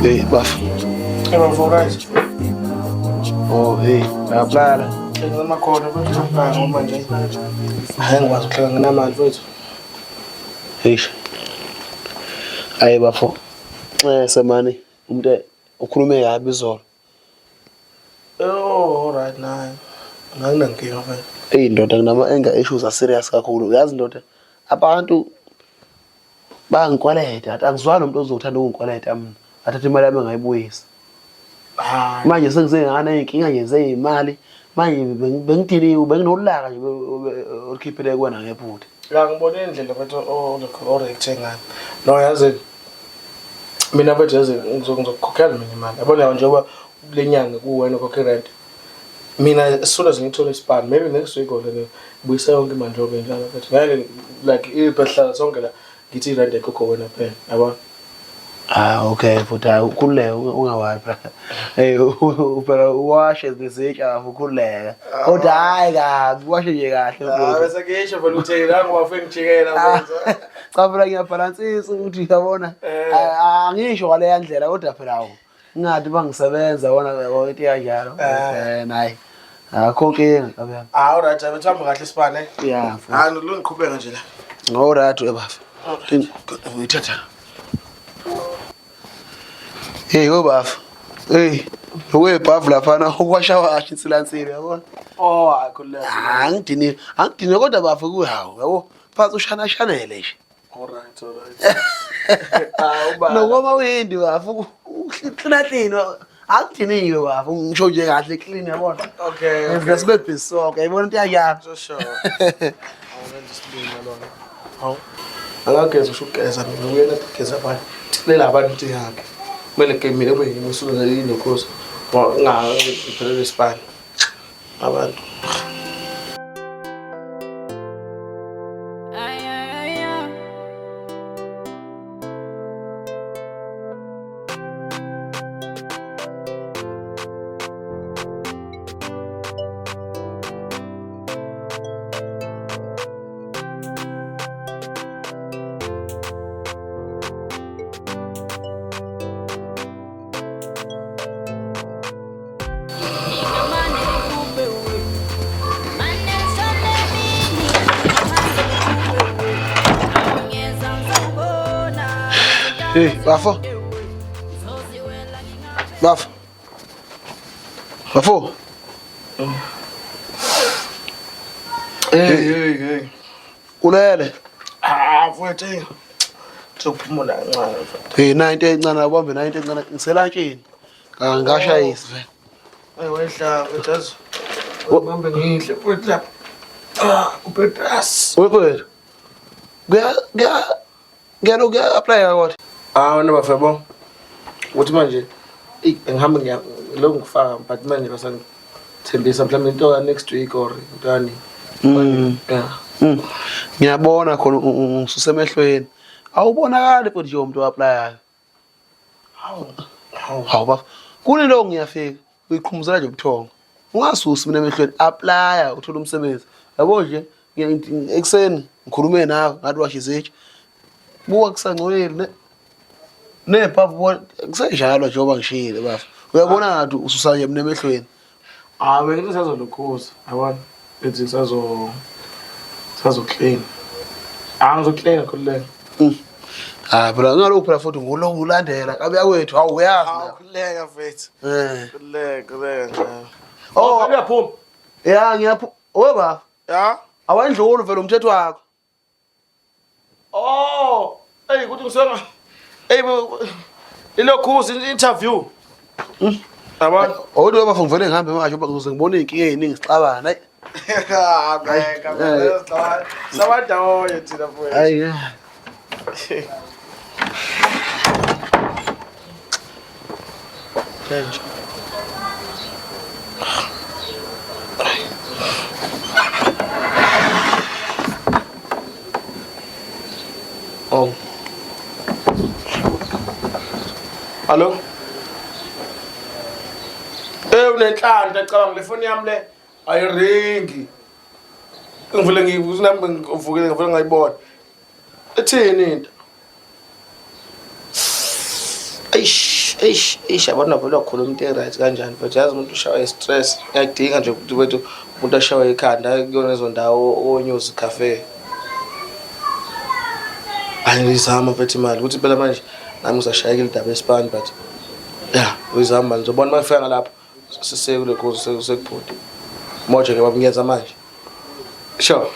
Hey, bafo. Hey, bafo, right. Oh, hey, uyaplala. Ngamakhona mfethu ngibhanga ngoba nje. Hayi ngikwazi ukuhlala nginamali mfethu. Eish. Ayi bafo. Nxese mani, umuntu ukhulume kabi izolo. Oh, all right nayi. Nganginankinga mfethu. Eyi ndoda nginama anger issues a serious kakhulu. Uyazi ndoda abantu Bangikweleta, athi angizwani nomuntu ozothanda ukungikweleta mina. Athathe imali yami angayibuyisa. Hayi. Manje sengisengane inkinga nje zeyimali. Manje bengidiniwe, benginolaka nje olukhiphele kuwena ngephutha. La ngibone indlela mfethu o-react-e ngayo. No yazi mina mfethu yazi ngizokukhokhela mina imali. Yabona njengoba kule nyanga kuwena ukhokha irent. Mina as soon as ngithole isipani maybe next week or then buyisa yonke imali njengoba injalo mfethu. Ngeke like iphehla sonke la ngithi irent ayikhokhwa wena kuphela. Yabona? Ah okay futhi hayi ukhululeke ungawari brother. Hey phela uwashe nezitsha ukhululeka. Kodwa hayi kabi uwashe nje kahle Ah mfethu. bese ngisho vele uthi la ngoba ufike ngijikela mfethu. Cha phela ngiyabhalansisa ukuthi uyabona Eh. angisho ngaleya ndlela kodwa phela awu Ngathi bangisebenza wona yabo into kanjalo. Eh. Eh nayi. Akho nkinga nkabi yami. Ah alright abethu hamba kahle isipane. Yeah. mfowethu. Ah ngiqhubeka nje la. Alright webafo. Uyithatha. Hey webafo. Hey webhavu laphana ukwasha washa insilansile yabona. Oh hayi khululeka. Ah angidiniwe. Angidiniwe kodwa bafo kuhawu yabo. Phansi ushana shanele nje. Alright alright. Ah uba. Nokoma windi bafo uklina clean angidiniwe bafo ngisho nje kahle clean yabona. Okay. Ngivele sibe busy sonke yayibona into yakuyami. So sure. Awulenza isilima lona. Hawu. Akageza usho ukugeza mina uyena ugeza abantu. Lela abantu into yakhe. Kumele ke mina kube yimi usuke yinokhosi. Nga ngiphelele isipani. Abantu. Hey, bafo. Bafo. Bafo. Hey hey hey. Ulele. Ah mfowethu. Sokuphumula kancane mfowethu. Hey, na into encane abambe na into encane ngiselantsheni. Ngashayisi vele. Hey wehla mfowethu yazi. Ubambe ngidle mfowethu lapha. Ah, uPetras. Wefowethu. Kuya kuya kuya kuya apply kodwa. Ah wena bafebo. Uthi manje eyi ngihambe ngiya lokhu ngifaka but manje basangithembisa mhlawumbe into ya next week or into yani. Yeah. Ngiyabona khona ungisuse emehlweni. Awubonakali futhi nje umuntu o-applyayo. Hawu. Hawu. Hawu bafo. Kunilo ngiyafika uyiqhumuzela nje ubuthongo. Ungasusi mina emehlweni applya uthole umsebenzi. Yabo nje ekuseni ngikhulume nawe ngathi washa izitsha. Buka kusangcolile ne nebhavu bona kusenjalo njengoba ngishilo bafo. Uyabona ngathi ususa nje mina emehlweni. Ah wena ngisazolokhuza yabona. Ethi ngisazo sazo clean. Ah ngizoclean khululeka. Ah phela ngalokhu phela futhi ngulokhu ulandela kabe yakwethu hawu uyazi. Ah khululeka mfethu. Eh. Khululeka khululeka njalo. Oh. Uyaphuma. Ya ngiyaphu. Owe baba. Ya. Awendluli vele umthetho wakho. Oh, hey kuthi ngisonga. Hey ilokhuza interview. Yabona? Awuthi baba ngivele ngihambe manje ngoba ngizoze ngibone iy'nkinga ey'ningi sixabana. Hayi. Ah, bheka, bheka, Sabandawonye thina mfowethu. Hayi. yeah. Nje. Oh. Hallo? Eh unenhlanhla cabanga le foni yami le ayiringi. Ngivule ngivuke ngivukile ngivule ngayibona. Ithini into? Eish. Eish, eish, yabona vele wakhuluma into e-right kanjani mfethu. Yazi umuntu ushawa i-stress. Ngiyadinga nje ukuthi mfethu umuntu ashawe ikhanda kuyona lezo ndawo oNyuzi Cafe. Hayi ngiyizama mfethu imali ukuthi phela manje nami ngisashayekile indaba yesipani but ya uyizama manje ngizobona uma ngifika ngalapho sisekule kuzo sekubhuti. Moja ke baba ngiyenza manje. Sure.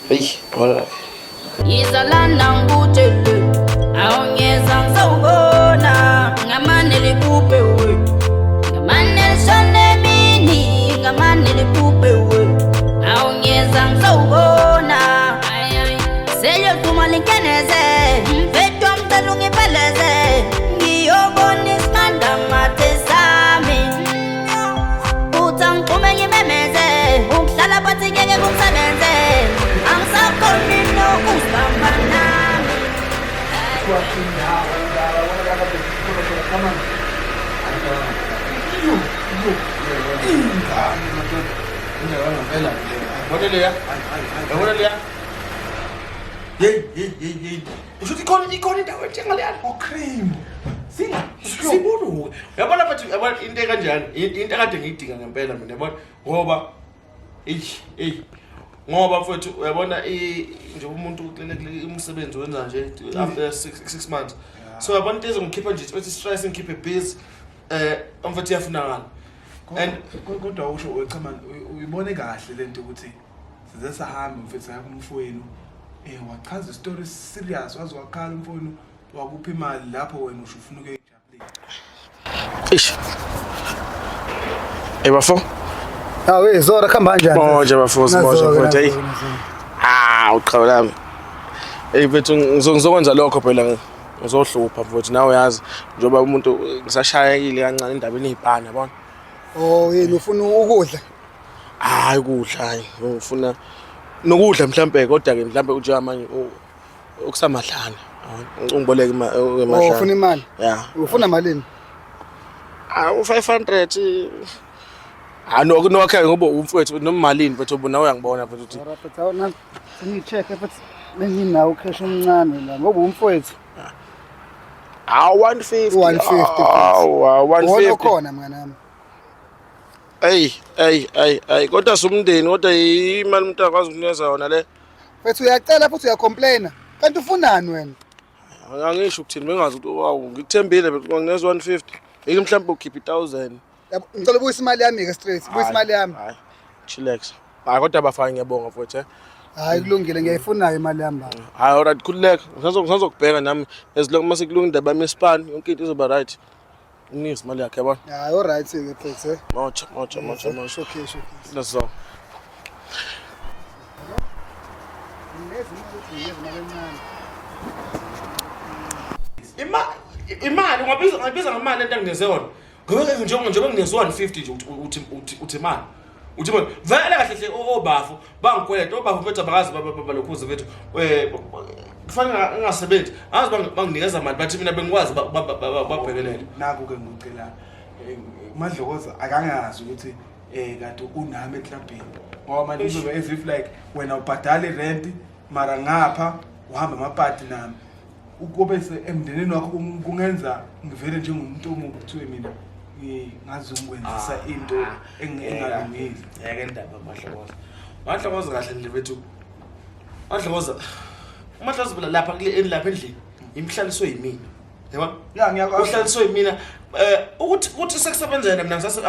Hey, bona. Yiza lana ngikutshele awungeza ngisawubona ngamane liphuphe we ngamane lishone emini ngamane liphuphe we awungeza ngisawubona seliyophuma linkeneze mfethu wamcela ungipheleze ngiyobona isinqandamathe sami uthi angixhume ngimemeze ukuhlala phansi ngeke kumsebenze angisakhoni nokuzibamba nami. Yabona leya? Yabona leya? Hey, hey, hey, hey. Usho ukuthi ikhona ikhona indawo enjengaleyana. Ocream. Singa siburuke. Uyabona mfethu, uyabona into ekanjani? Into ekade ngiyidinga ngempela mina, uyabona? Ngoba eish, ey. Ngoba mfethu uyabona nje umuntu kule umsebenzi wenza nje after 6 months. So uyabona into ezongikhipha nje ethi stress ngikhiphe busy mfethu iyafunakala. And kodwa usho cha man uyibone kahle lento ukuthi size sahamba mfethu saya kumfowenu wachaza istory serious waze wakhala umfowenu wakupha imali lapho wena usho ufuna ukuyijabulisa. Eish. Hey bafo. Awe Zora khamba kanjani? Moja bafo, simoja Nazo-ke, mfowethu. Hey. nazo-ke, nazo-ke. Ah, uqhawe lami. Hey mfethu ngizokwenza lokho phela ngizohlupha mfowethu nawe uyazi njengoba umuntu ngisashayekile kancane endabeni ey'pani yabona. Oh yini ufuna ukudla? Hayi ukudla hayi ngifuna nokudla mhlambe kodwa ke mhlambe njengamanje okusamadlana. Ungiboleke imali. Oh ufuna imali? Yeah. Ufuna malini? Ah u500. Ah no kunokhe ngoba umfowethu noma malini mfethu ubona uyangibona mfethu ukuthi. Ora mfethu awuna ngicheck mfethu benginawo cash omncane la ngoba umfowethu. Ah 150. 150. Awu 150. Okhona mngani wami. Ey ey ey ey kodwa sumndeni kodwa imali umuntu akwazi ukunikeza yona le. Mfethu uyacela futhi uyacomplaina. Kanti ufunani wena? Angisho ukuthini bengazi ukuthi wow ngikuthembile bengineza 150. Yiki mhlawumbe ukhipha 1000. Ngicela ubuyise imali yami ke straight. Buyisa imali yami. Hayi. Chillax. Hayi kodwa bafana ngiyabonga mfowethu. Hayi kulungile ngiyayifunayo imali yami baba. Hayi alright khululeka. Ngisazokubheka nami as long mase kulunga indaba yami yesipani yonke into izoba right. Unikeze imali yakhe yabona. Hayi alright ke mfethu. Moja moja moja moja. Okay okay. Let's go. Imali ungabiza ungabiza ngemali lento engineze yona. Ngoba njengoba ngineze 150 nje uthi uthi uthi imali. Uthi imali vele kahle hle obafo bangikweleta obafo mfethu abakazi balokhuze mfethu kufanele ngingasebenzi. Angazi banginikeza imali bathi mina bengikwazi babhekelele. Naku ke ngicela uMadlokoza akangazi ukuthi kanti unami eklabhini ngoba manje kuzobe as if like wena ubhadala irent mara ngapha uhamba amapati nami ukube emndenini wakho kungenza ngivele njengomuntu omubi kuthiwe mina ngazi ngikwenzisa into engalungile. Yeke indaba Madlokoza. Madlokoza kahle nje bethu. Madlokoza. Madlokoza phela lapha kule lapha endlini imhlaliswe yimina. Yabona? Ya ngiyakwazi. Uhlaliswe yimina ukuthi ukuthi sekusebenzela mina ngisase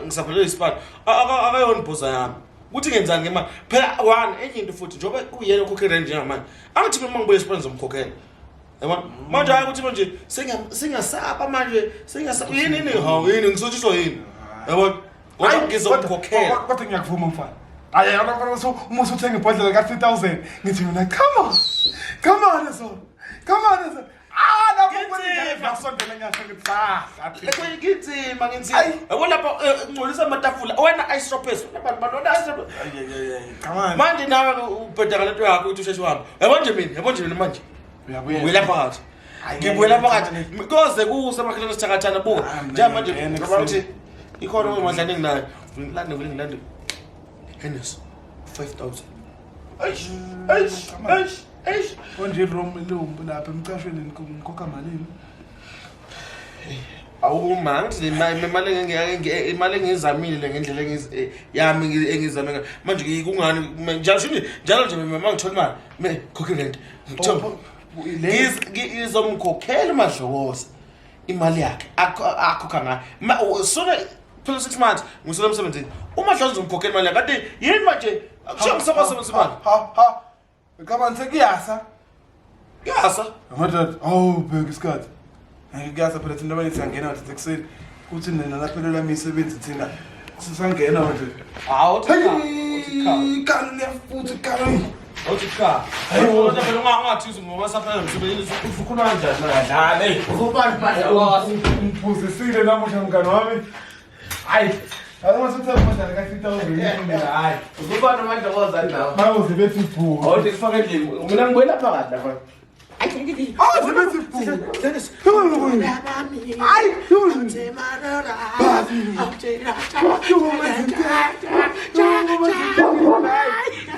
ngisaphelele isipani. Akayona ibhoza yami. Ukuthi ngenzani ngemali? Phela one enye into futhi njengoba kuyena okhokhe rent njengamanje. Angithi mina uma ngibuye esipani ngizomkhokhela. Yabona? Manje hayi ukuthi manje singasaba manje singasaba yini yini hawu yini ngisotshiswa yini? Yabona? Kodwa ngizomkhokhela. Kodwa ngiyakuvuma mfana. Hayi yabona mfana uma usuthenga ibhodlela ka 3000 ngithi mina come on. Come on so. Come on so. Ah lapho ngisondela ngiyasho ngithi ah. Nginzima nginzima. Yabona lapho ngcolisa amatafula. Wena ice drop phezulu. Abantu balona ice drop. Come on. Manje nawe ubheda ngalento yakho ukuthi usheshe uhambe. Yabona nje mina, yabona nje mina manje. Uyabuyela. Ngibuyela phakathi. Ngibuyela phakathi. Koze kuse amakhelwane sithakathana buka. Njengamanje ngicabanga ukuthi ikhona omadlane enginayo. Ngilande ngilande. Hennes 5000. Eish, eish, eish, eish. Konje room elombu lapha emcashweni ngikhokha malini? Awuma ngithi le imali imali engiyizamile le ngendlela yami engizame ngayo. Manje kungani njalo nje njalo nje mina mangithola imali me khokhe rent. Ngithola ngizomkhokhela uMadlokoza imali yakhe akhokha ngayo. Sona phela 6 months ngisele emsebenzini. UMadlokoza ngizomkhokhela imali yakhe. Kanti yini manje? Akushiya ngisakwazi imali. Ha ha. Ngicabanga sekuyasa. Kuyasa. Madoda, awu bheka isikhathi. Ngeke kuyasa phela thina abanye siyangena ngathi ekuseni. Kuthi nina laphelelwa imisebenzi thina sisangena manje. Hawu uthi cha. Uthi cha. Ikalo liyafuthi ikalo. Uthi cha. Hayi kodwa phela ungathi ngoba saphela emsebenzini usukhuluma kanjani manje? Dlale. Uzobani manje? Ngiphuzisile namuhla mngani wami. Hayi. Awumasuthe manje ka 3000 mina hayi. Uzobani manje kozani nawe? Bayoze bethi bhu. Awuthi kufaka endlini. Mina ngibuyela phakathi lapha. Awuze bethi bhu. Hayi.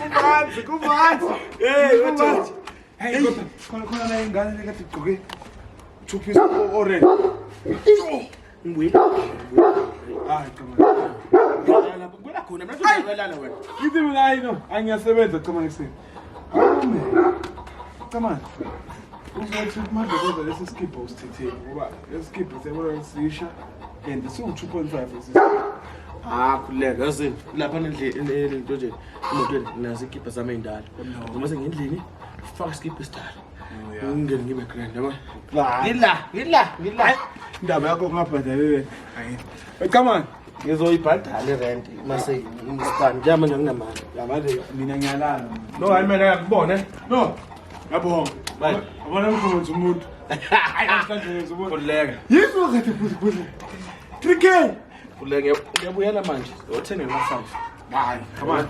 Kumanzi, kumanzi. Hey, wethu. Hey, kodwa khona khona la ingane lekade igqoke two piece orange. Ngibuyela. Hayi, come on. Ngibuyela khona mina ngizolala wena. Ngithi mina hayi no, angiyasebenza cha manje ekuseni. Awume. Cha manje. Uzothi manje kodwa lesi skibho usithetheni ngoba lesi skibho siyabona sisha and siwu-2.5 lesi. Ah, khululeka yazi lapha endlini into nje emotweni nazo ikipa zami ey'ndala. Noma sengendlini faka isikibha esidala. Ngingene ngibe grand yabo. Ngila, ngila, ngila. Indaba yakho ungabhadalele. Hayi. Cha manje. Ngizoyibhadala irent mase ngisibani njengamanje anginamali. Ya manje mina ngiyalala. No, hayi mina ngiyakubona. No. Ngiyabonga. Bye. Yabona mkhulu umuntu. Hayi namhlanje ngenza umuntu. Khululeka. Yizwa kathi futhi futhi. 3K. Khululeka ngiyabuyela manje. Uthenge ngo-5. Hayi, come on.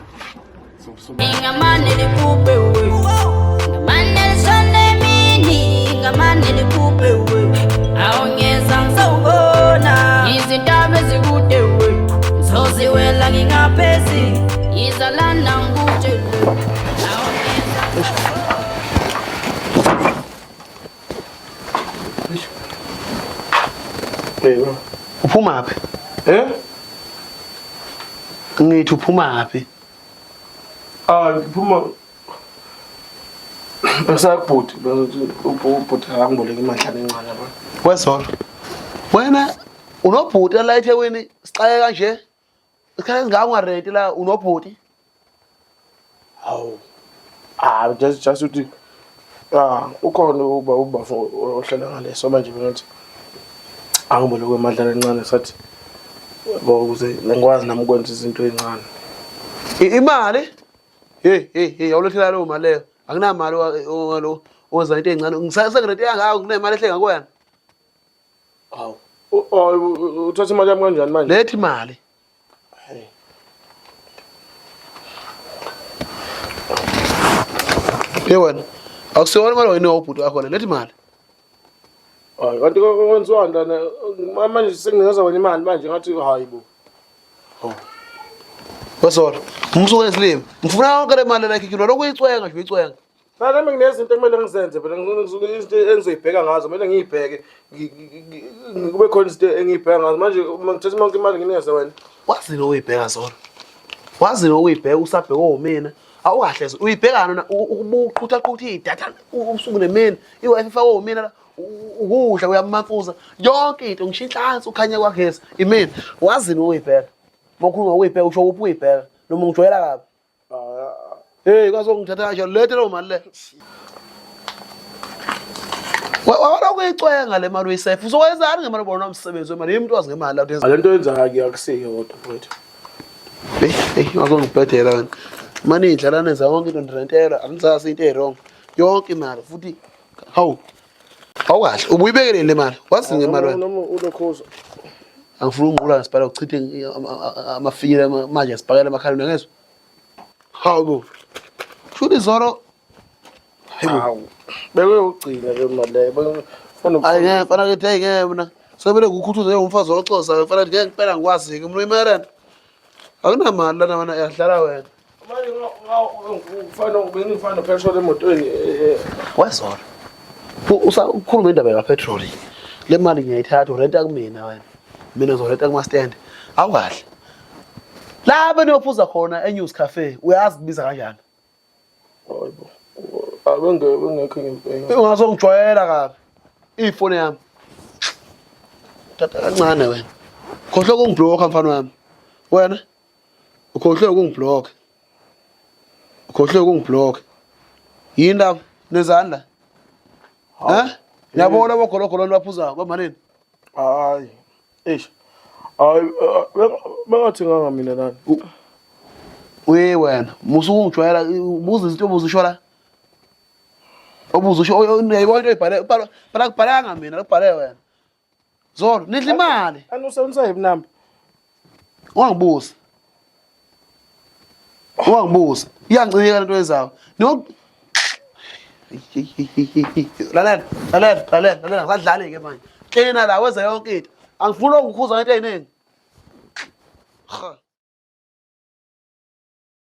So so Ngamane liphuphe we Ngamane lishone emini Ngamane liphuphe we Awungeza ngisawubona Izintaba ezikude we Ngizoziwela ngingaphezi Izalana ngikutshele Awungeza Yebo. Uphumaphi? Eh? Ngithi uphumaphi? Ah, ngiphuma Bengisakubhuti, ubhuti akangiboleka imadlana encane yabo. Wezolo. Wena unobhuti la eThekwini sixake kanje. Isikhathi esingaka ungarenti la unobhuti. Hawu. Ah, just ukuthi ah ukhona uba ubafo ohlala ngaleso manje bengathi angiboleke imadlana encane sathi yabo ukuze ngikwazi nami ukwenza izinto ezincane. Imali? Hey hey hey awulethela leyo mali leyo. Akunamali lo owenza into encane. Ngisasegrade kangaka kunemali ehle ngakuwena. Hawu. Uthatha imali yami kanjani manje? Lethi imali. Hey. Hey wena. Akusiyona imali wena ubhuti wakho le. Lethi imali. Hayi kanti kwenziwani lana manje senginikeza wena imali manje ngathi hayi bo. Wesolo. Umsuku esilimi. Ngifuna yonke le mali la ikhikhilwa lokhu uyicwenga nje uyicwenga. Phela nami nginezinto ekumele ngizenze phela izinto engizoyibheka ngazo kumele ngiyibheke kube khona izinto engiyibheka ngazo manje uma ngithatha yonke imali nginikeze wena. Wazi uyibheka zona. Wazi uyibheka usabheka omina. Awukahle zo. Uyibhekana na ubuqhutha qhutha idatha usuku nemini. I-wifi ifakwe omina la ukudla uyamamfuza. Yonke into ngisho inhlansi ukhanya kwagesi. Imina. Wazi uyibheka. Mawukhuluma uyibheka usho uphi uyibheka noma ungijwayela kabi. Hey kwazongithatha kanje lethe leyo mali le. Wawala ukuyicwenga le mali uyisefa. Uzokwenzani ngemali ubona umsebenzi wemali? Yimi umuntu wazi ngemali la uthi Le nto yenzayo ke akusiyo kodwa mfowethu. Hey, hey, wazongibhedela wena. Mani indlela nenza yonke into ndirentela, angizazi into e-wrong. Yonke imali futhi hawu. Awukahle, ubuyibekeleni le mali? Wazi ngemali wena. Noma ulokhuza. Angifuni ukungqula ngesibhakela uchithe amafinyela manje ngesibhakela emakhaleni ngezwe. Hawu bo. Shuthi izolo. Hayibo. Hawu. Bekuyogcina le mali leyo. Funa Hayi ngeke mfana kithi hayi ngeke mina. Sebele kukhuthuze umfazi oxhosa mfana ngeke ngempela ngikwazi ke mina imerent. Akunamali lana wena uyadlala wena. Manje ngifana bengifana nopetrol emotweni. Wezolo. Ukhuluma indaba kapetrol. Le mali ngiyayithatha urenta kumina wena. Mina ngizorenta kuma-stand. Awukahle. La beniyophuza khona eNews Cafe uyazi kubiza kanjani? Hayibo. Abenge bengekho ngempela. Ungazongijwayela kabi. Ifoni yami. Tata kancane wena. Khohlwa ukungiblock mfana wami. Wena ukhohlwe ukungiblock. Ukhohlwe ukungiblock. Yini ndaba? Nezandla? Ha? Niyabona abogologolo nibaphuzayo bamanini? Hayi. Eish. Hayi bengathenganga mina lana. Uye wena, musu ukungijwayela ubuza izinto obuzisho la. Obuzisho uyayibona into oyibhale bhala kubhalanga mina, kubhale wena. Zolo, nidla imali. Anusebenzisa yiphi number? Ungangibuzi. Ungangibuzi. Iyancika lento yenzayo. No Lalela, lalela, lalela, lalela, ngisadlali ke manje. Klina la wenza yonke into. Angifuni ukukhuza ngento eziningi. Ha.